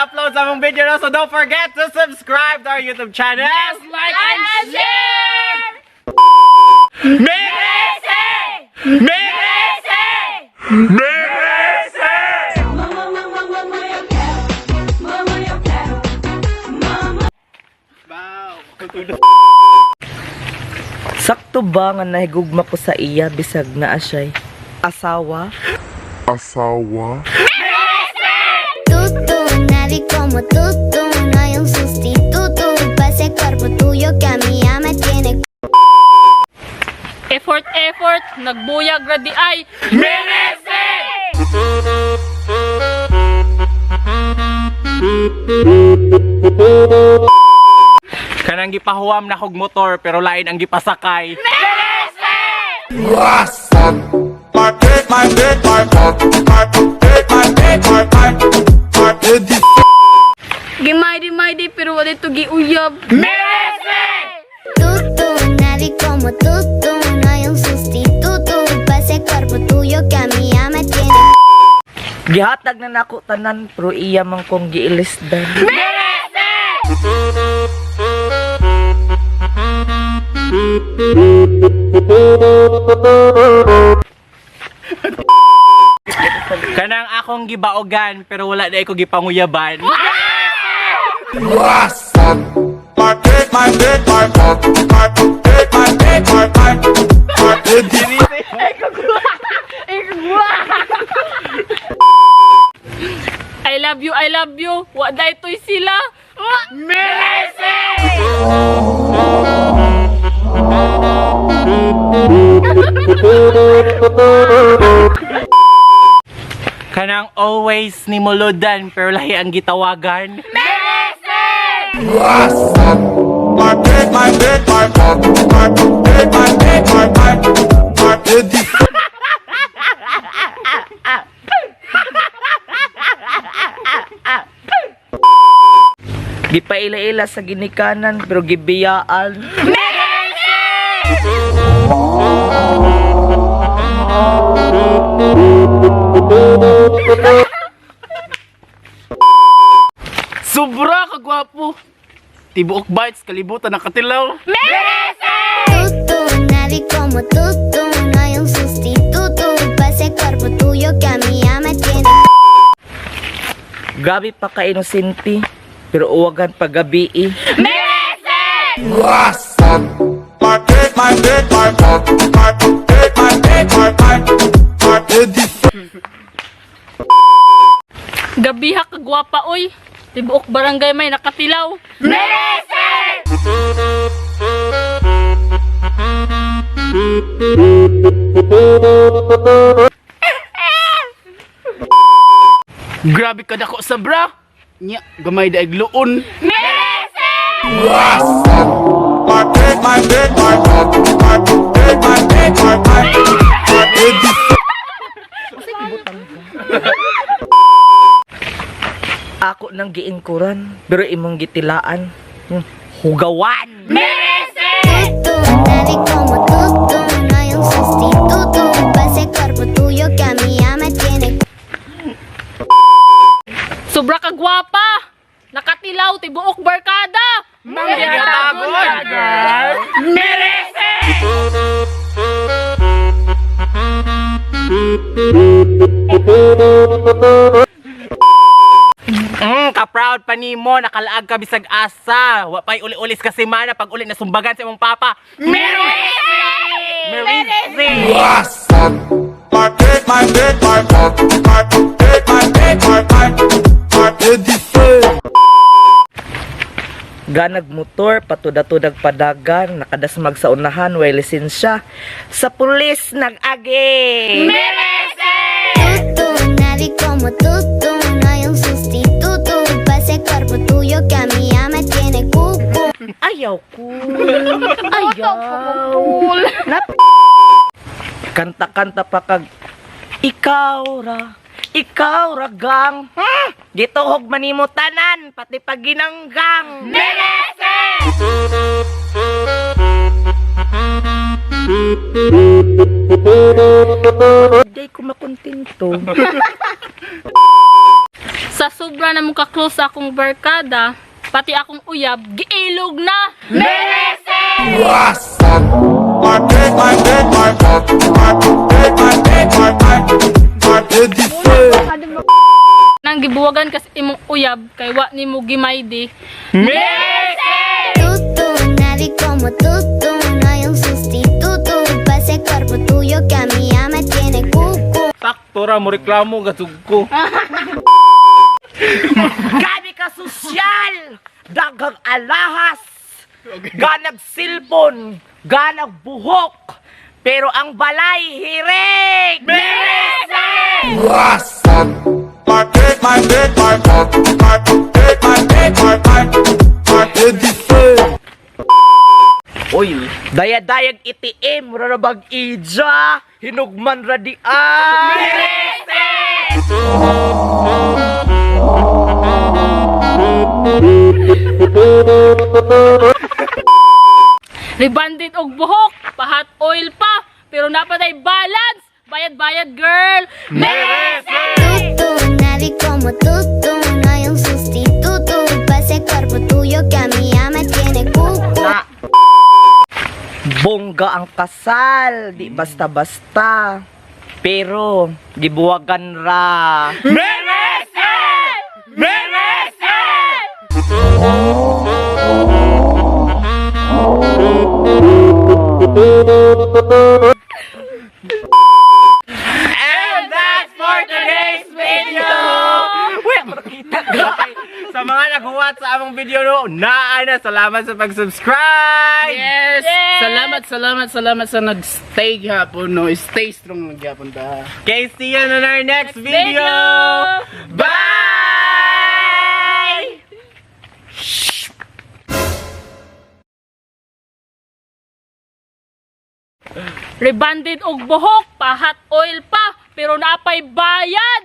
pag-upload sa among video, no? So don't forget to subscribe to our YouTube channel. Yes, like and share! Merese! Merese! Merese! Mama, mama, mama, eu quero. Mama, eu quero. Mama. Sakto ba nga nahigugma ko sa iya bisag naa siya'y asawa? Asawa. Tú, tú, nadie como tú, tú, no hay un sustituto pa' ese cuerpo tuyo que a mí ya me tiene. Effort, effort, nagbuyag ra di ay. Merese! Kanang gipahuwam na kog motor pero lain ang gipasakay. Gimay di pero wala to giuyab. Merese! Tú, tú, nadie como tú, tú, no hay un sustituto pa' ese cuerpo tuyo que a mí ya me tiene. Gihatag na nako tanan pero iya man kong giilisdan. Kanang akong gibaogan pero wala na ko gipanguyaban. I love you, I love you. Wa daytoy sila. Merese! Kanang always ni muludan pero lahi ang gitawagan. Gipaila-ila sa ginikanan pero gibiyaan. Sobra ka gwapo. Tibuok bites kalibutan ng katilaw. Tú, tú, nadie como tú, tú, no hay un sustituto pa' ese cuerpo tuyo que a mí ya me tiene. Grabe pa ka inosente pero uwagan pagabi. Gabiha ka gwapa oy. Tibuok barangay may nakatilaw. Grabe ka dako sa bra. Nya, gamay daig luon. Ako nang giingkuran pero imong gitilaan. Hugawan. Tú, nadie como tú, tú, no hay un sustituto pa' ese cuerpo tuyo que a mí ya me tiene. Sobra ka gwapa. Nakatilaw tibuok barkada. Manggatagon ka, girl! Merese! Ka-proud pa nimo, nakalaag ka bisag asa. Wa pa'y uli-ulis ka semana pag uli nasumbagan sa imong papa. Merese! Merese! Ganag motor patuda-tudag padagan nakadasmag sa unahan way lisensya. Sa pulis nag-agi. Tú, tú, nadie como tú, tú, no hay un sustituto pa' ese cuerpo tuyo que a mí ya me tiene cucu. Ayaw ko. Ayaw. Kanta-kanta pa kag ikaw ra, ikaw ra gang. Gituhog manimo tanan pati pag ginanggang. Hindi ko makontento. Sa sobra na mong ka-close sa akong barkada, pati akong uyab, giilog na! Nang gibuwagan kasi imong uyab kay wa nimo gimaydi. Tú, tú, nadie como tú, tú. No hay un sustituto pa' ese cuerpo tuyo que a mí ya me tiene cucu. Sakto ra mo reklamo gatug ko. Gabi ka sosyal! Daghang alahas! Ganag silpon! Ganag buhok! Pero ang balay hirig! Oy, daya-dayag ATM, rarabag ija, hinugman ra di ay. Rebandit og buhok, pahat oil pa, pero napaday balance. Bayad-bayad girl. Tú, tú, nadie como tú, tú. No hay un sustituto pa' ese cuerpo tuyo que a mí ya me tiene cucu. Na. Bongga ang kasal, di basta-basta. Pero gibuwagan ra. And that's for today's video! Sa mga nag-watch sa among video no, naa na salamat sa pag-subscribe! Yes! Yes! Salamat, salamat, salamat sa nag-stay gihapon, no? Stay strong lang gihapon ta. Okay, see you in our next video! Video! Bye! Rebandit og buhok, pahat oil pa, pero naapay bayad.